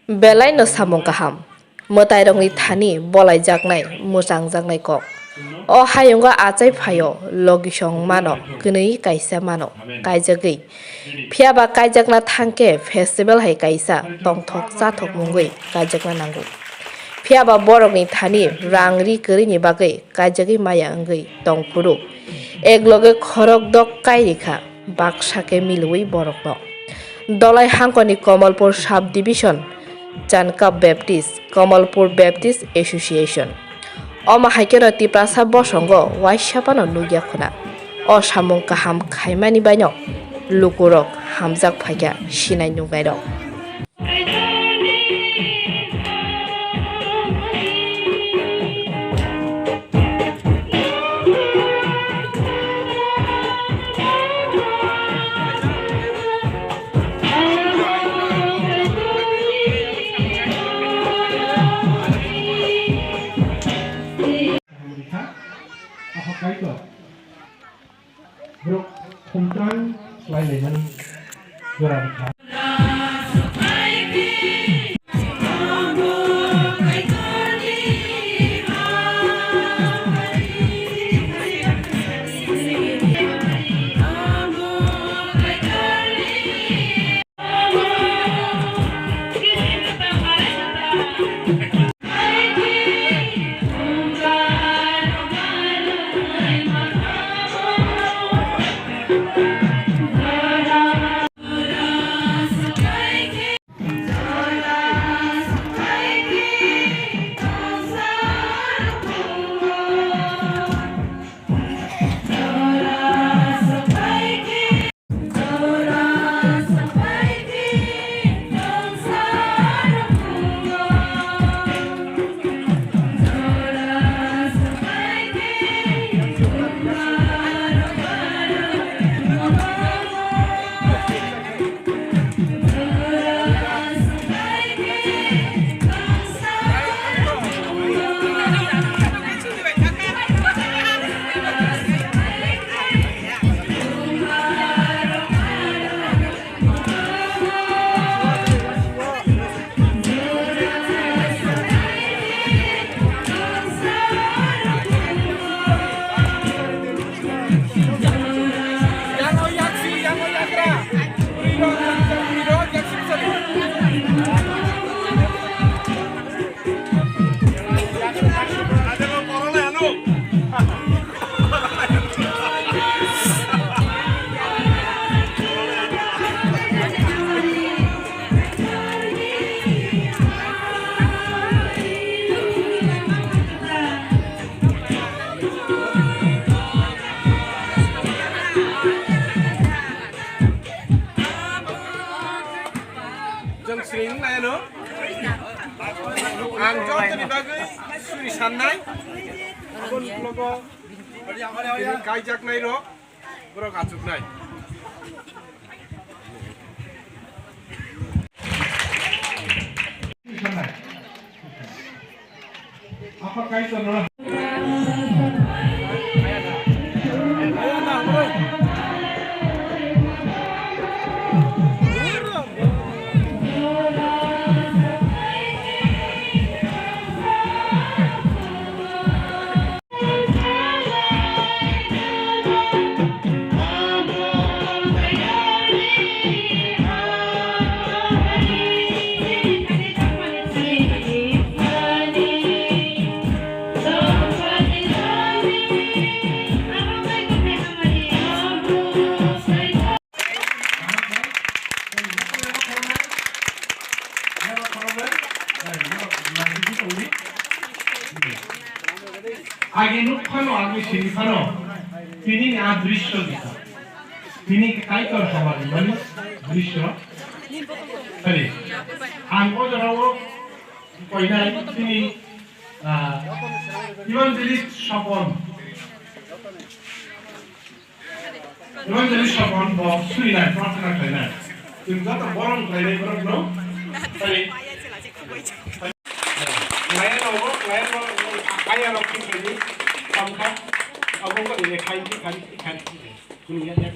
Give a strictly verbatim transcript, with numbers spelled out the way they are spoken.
Belai no samung kaham, mwtairokni thani bolaijaknai, mwchangjaknai kok. O hayungo achai phaio logisong mano, kwnwi kaisa mano kaijagwi. Phiyaba kaijakna thangkhe festival hai kaisa tongthok chathok mungwi kaijakna nango. Phiyaba borokni thani rang ri kwrwini bagwi kaijagwi maya wngwi tongphuru. Ekloge khorok dok kai rikha. Baksa khe milwi borokno. Dolai hangkoni Kamalpur Sub Division, Chankap Baptist, Kamalpur Baptist Association. Omo hai kheno Tiprasa bosongo waisa phano nukya khuna. O samung kaham khaimani baino lukurok hamjak phaikha sinai nuknairok. Borok khumtang swlailaimani jora rwkha. Jang sring nai ano. Ang jotoni bagwi suri sannai. Aboni ulogo tini kaijaknai rok, borok achuknai. Apa kaitor no? Age nuk phano, age sini phano, tini ni a drisyo disa. Tini kaitor hamari mani drisyo. Sorry. Ang o jorao koinai tini, ah, evangelist Sopon. Evangelist Sopon bo surinai, prarthana khlainai. Chwng joto borom khlainai borokno. Tei, khlaiya rogo, khlaiya rogo, khlaiya rok khe khlaidi, tongkha. Abo wngkha nini khai, khai, khai. Kunu ya, ya.